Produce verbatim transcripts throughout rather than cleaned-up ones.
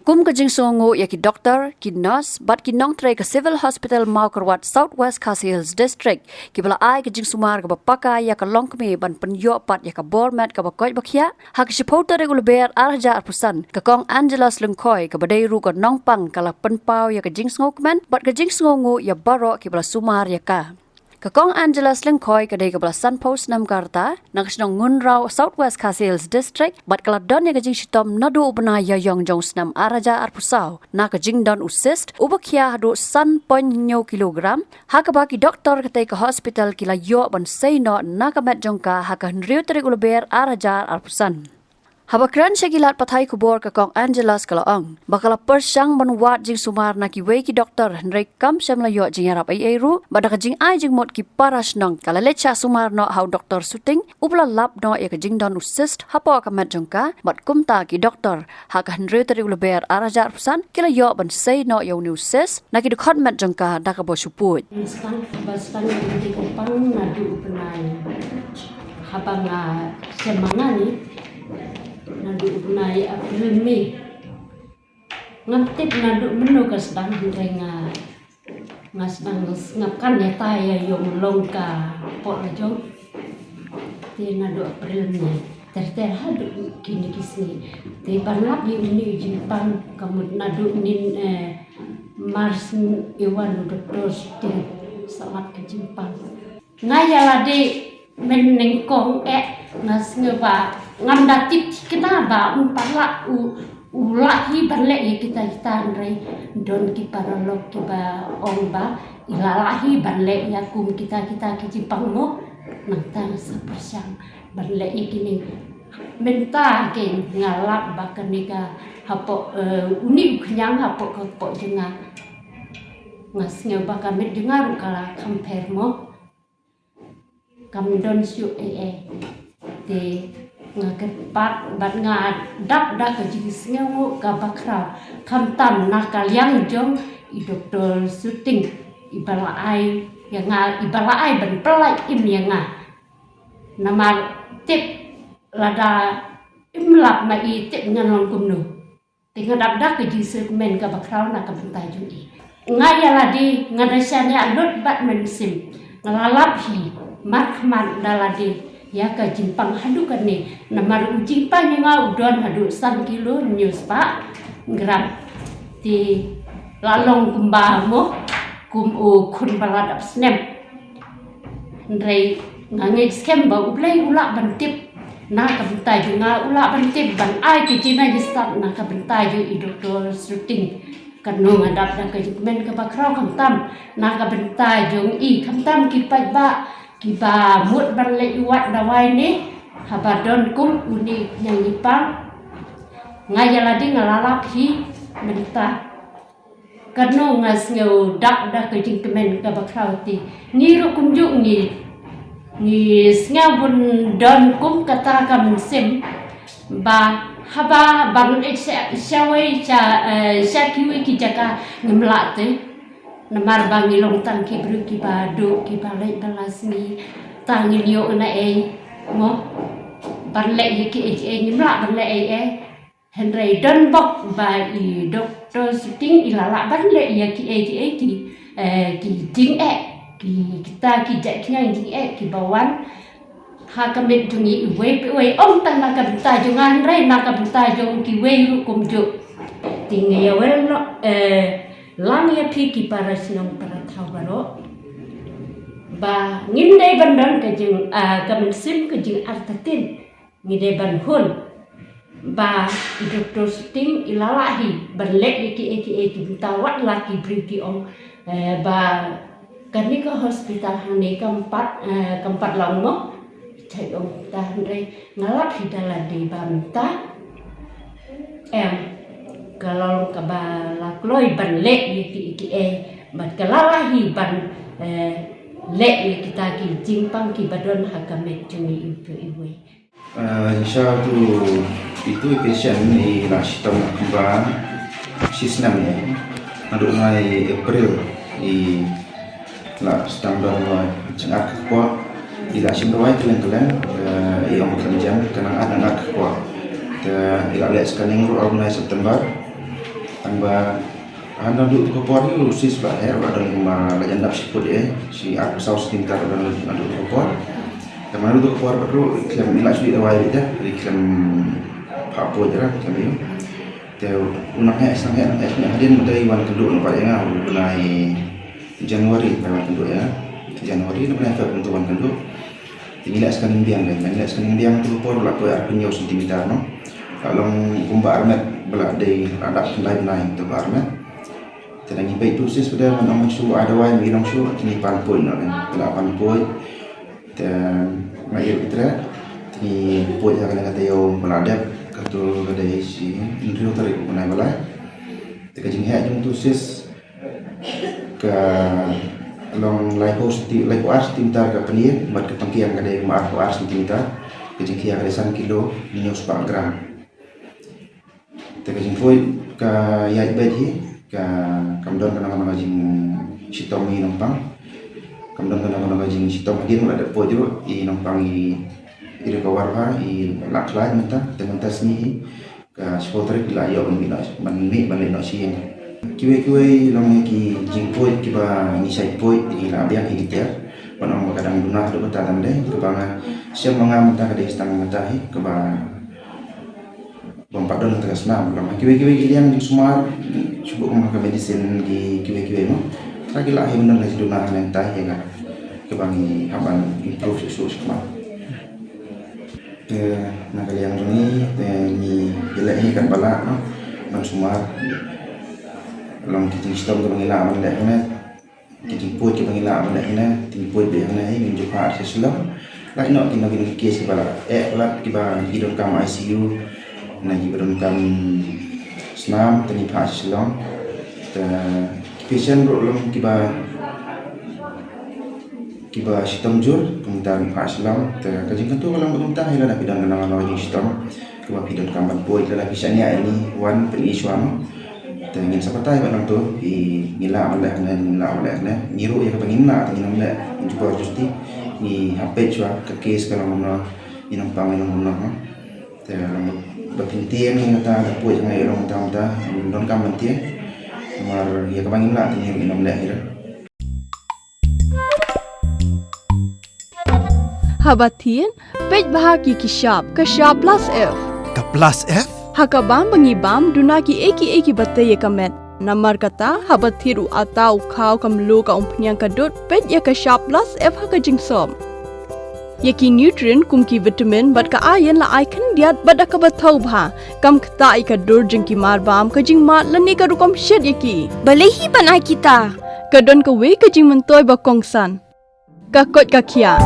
Kum ka jingsngewnguh ïa ki doktor, ki nurse bad ki nongtrei ka Civil Hospital Mawkyrwat, South West Khasi Hills District, kiba la ai ka jingsumar kaba paka ïa ka longkmie ban pynïoh pat ïa ka bor met kaba koit ba khiah, ha ka shiphew tarik u Lber ar hajar arphew san, ka Kong Angelos Lyngkhoi kaba dei ruh ka nongpang ka la pynpaw ïa ka jingsngewkmen bad ka jingsngewnguh ïa baroh kiba la sumar ïa ka. Ka Kong Angelos Lyngkhoi ka dei kaba la sanphew snem ka rta, na ka shnong Ngunraw, South West Khasi Hills District, bad ka la don ïa ka jingshitom naduh u bnai Ïaïong jong u snem ar hajar arphew saw, na ka jingdon u cyst uba khia haduh san point hynñiew kilogram, ha kaba ki doktor katei ka hospital ki la ïoh ban sei noh na ka met jong ka ha ka hynriew tarik u Lber ar hajar arphew san. Haba kren sha ki lad pathai khubor, ka Kong Angelos ka la ong ba ka la pyrshang ban wad jingsumar na kiwei ki doktor, hynrei kam shym la ïoh jingïarap ei ei ruh, bad da ka jingai jingmut ki para shnong ka la leit shah sumar noh ha u Doktor Suting, uba la lap noh ïa ka jingdon u cyst hapoh ka met jong ka, bad kumta ki doktor ha ka hynriew tarik u Lber ar hajar arphew san ki la ïoh ban sei noh ïa une u cyst na ki dkhot met jong ka da kaba shu puit. Sdang, ba sdang ïa ka pang naduh u bnai. Haba nga shem ma nga ni, naduh u bnai April, May. Ngam tip naduh mynno ka sdang, hynrei nga, nga sdang sngap kan ïa ta ïa ïong long ka pok la jong. Te naduh April, May, ter ter haduh kine ki sngi. Te ban lap ïa une u jingpang ka mut naduh nin, eh, March, i wan u doktor Suting sa lap ka jingpang. Nga ïa lade mynnyngkong eh nga sngew ba ngam da tip thikna ba um pat lah u, u lah hi ban leh ïa kita kita, hynrei don ki paralok kiba ong ba i la lah hi ban leh ïa kum kita kita ki jingpang mo. Nangta nga sa pyrshang ban leh ïa kine. Mynta ke nga lap ba kane ka hapoh, eh, une u khñiang hapoh ka pok jong nga. Nga sngew ba ka met jong nga ruh ka la kham pher mo. Kam don shuh ei ei. Te nga kyrpad bad nga dap da ka jingsngewnguh kaba khraw, khamtam na ka liang jong i doktor Suting, iba la ai ïa nga, iba la ai ban pyllait im ïa nga. Namar tip lada im lap ma i, tip ngan long kumno. Te nga dap da ka jingsngewkmen kaba khraw na ka bynta jong i. Nga ïa lade nga da shaniah lut bad mynsiem. Nga la lap hi markhmat da lade ïa ka jingpang haduh kane. Namar u jingpang jong nga u don haduh san kilo hynñiew spah gram. Te la long kumba mo, kum u khun ba la dap snem. Hynrei nga ngeit skhem ba U Blei u lah ban tip na ka bynta jong nga, u lah ban tip ban ai ka jingstad na ka bynta jong i doktor Suting. Kano nga dap da ka jingkmen kaba khraw, khamtam na ka bynta jong i, khamtam ki paidbah kiba mut ban leit wad dawai ne, haba don kum une u khñiang jingpang. Nga ïa lade nga la lap hi mynta. Kano nga sngew dap da ka jingkmen kaba khraw te. Ngi ruh kumjuh ngi, ngi sngew bun don kum kata ka mynsiem ba haba ban leit sha, shawei sha, eh, sha kiwei ki jaka ngim lah te. Namar ba ngi long tang ki briew kiba duh, kiba leit ba la sngi. Tang ngin ïoh na ei mo. Ban leh ïa ki ei ki ei ngim lah ban leh ei ei. Hynrei don bok ba i doktor Suting i la lah ban leh ïa ki ei ki ei ki, eh, ki jingeh, ki kita ki jait khñiang jingeh kiba wan ha ka met jong i iwei pa iwei, ym tang na ka bynta jong nga hynrei na ka bynta jong kiwei ruh kumjuh. Te nga ïa wel noh, eh, lang ïa phi ki para shnong para thaw baroh ba ngim dei ban don ka jing, ah, ka mynsiem ka jingartatien. Ngi dei ban hun ba i doktor Suting i la lah hi ban leh ïa ki ei ki ei ki bynta, wat la ki briew ki ong, eh, ba kane ka hospital hangne kam pat, eh, kam pat long mo. Chai ong ta, hynrei nga lap hi da lade ba mynta em, ka long kaba la kloi ban leh ïa ki ei ki ei bad ka la lah hi ban, eh, leh ïa kita ki jingpang kiba don ha ka met jong i iwei pa iwei. Eh, sha tu itu i patient i la shitom kumba shi snem ïa. Naduh u bnai April i la sdang don jingak ka kpoh. I la shim dawai kylleng kylleng, eh, i ong kren jam ka nang at nang at ka kpoh. Te i la leh scanning ruh ar bnai September. Ba hana duk tu ka por hi rusis ba her ba don ba la jan dap siput eh si ar saw sentimeter ba don duk tu ka por. Te man duk tu ka por ba ru khlem ila sui dawai bida ri khlem pha po jera khlem yu. Te unang he sang he nang he hadien mutai wan kendu na ba nga u benai January ba wan kendu ya. January na benai Feb mutai wan kendu. Te ngi leh scanning biang dei, ngi leh scanning biang tu por la poi arphew hynñiew sentimeter no. La long kumba armet ba la dei la dap khyndai bnai tu ba armet. Te ngi peit tu sis pada man ong shu ada wai ngi long shu te ngi pan poi no dei. Te la pan poi. Te ma ir pitre te ngi poi ha kane ka taïew ba la dep ka tu ka dei shi hynriew tarik u bnai ba lai. Te ka jingheh jong tu sis ka long laiphew senti laiphew ar sentimeter ka pynïeng bad ka pynkiang ka dei arphew ar sentimeter. Ka jingkhia ka dei san kilo hynñiew spah gram. Te ka jingpoi ka ïaid beit hi ka kam don kano kano ka jingshitom i nongpang. Kam don kano kano ka jingshitom hadien ba la dep poi ruh i nongpang i recover bha i la khlaiñ mynta te mynta sngi hi. Ka shiphew tarik la ïoh ban mih ban mih ban leit noh sha ïing. Kiwei kiwei long ki jingpoi kiba ngi shait poi ngi la biang hi ki tiar. Ban ong ba ka dang duna haduh katta tang dei kaba nga shem ma nga mynta ka dei tang mynta hi kaba bym pat don kata ka snam. Long kiwei kiwei ki liang jingsumar shu buh kum ka medicine ki kiwei kiwei mo. Ka ki la hi ban don ka jingduna ha nangta hi nga kaba ngi hap ban improve shuh shuh shuh ma. Te na ka liang jong ngi te ngi ïaleh hi katba lah no ban sumar. Long ki jingshitom kiba ngi lah ban leh hangne, ki jingpoi kiba ngi lah ban leh hangne, te ngi poi beit hangne hi ngin ju phah sha Shillong. Lait noh kino kino ki case kiba lah eh palat kiba ngi donkam I C U na kiba donkam snam te ngi phah sha Shillong. Te ki patient ruh long kiba kiba shitom jur kumta ngi phah sha Shillong. Te ka jingkyntu ka long ba kumta hi lada phi don kano kano jingshitom kiba phi donkam ban poi lada phi shaniah ïa ngi wan pyni shuwa mo. Te ngin sa batai ba nangtu phi ngi lah ban leh ne ngi lah ban leh ne ngi ruh ïa kaba ngim lah te ngin ym leh jubor justi ngi hap peit shuwa ka case ka long kumno ngi nang pang ngi long kumno mo. Te long ba phin tieng ïa kata da poi jngai long kumta kumta ngin donkam ban tieng. Namar ïa kaba ngim lah te ngi ruh ngin ym leh hi ruh. Haba thied, peit bha ki ki shap, ka shap plus F. Ka plus F? Ha ka bam ba ngi bam, duna ki ei ki ei kiba tei ïa ka met. Namar kata, haba thied u atta u khaw ka mluh ka umphniang ka dud, peit ïa ka shap plus F ha ka jingsop. Ïa ki nutrient kum ki vitamin bad ka iron la ai khyndiat bad da kaba thaw bha. Kam ktah ïa ka dur jong ki mar bam, ka jingmad lane ka rukom shet ïa ki. Balei hi ban ai kita? Ka don kawei ka jingmyntoi ba kongsan. Ka koit ka khiah.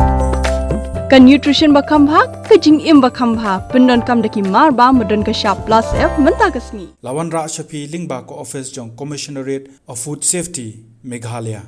Ka nutrition ba kham bha, ka jingim ba kham bha. Pyndonkam da ki mar bam ba don ka shap plus F mynta ka sngi. La wanrah sha phi lyngba ka office jong Commissionerate of Food Safety, Meghalaya.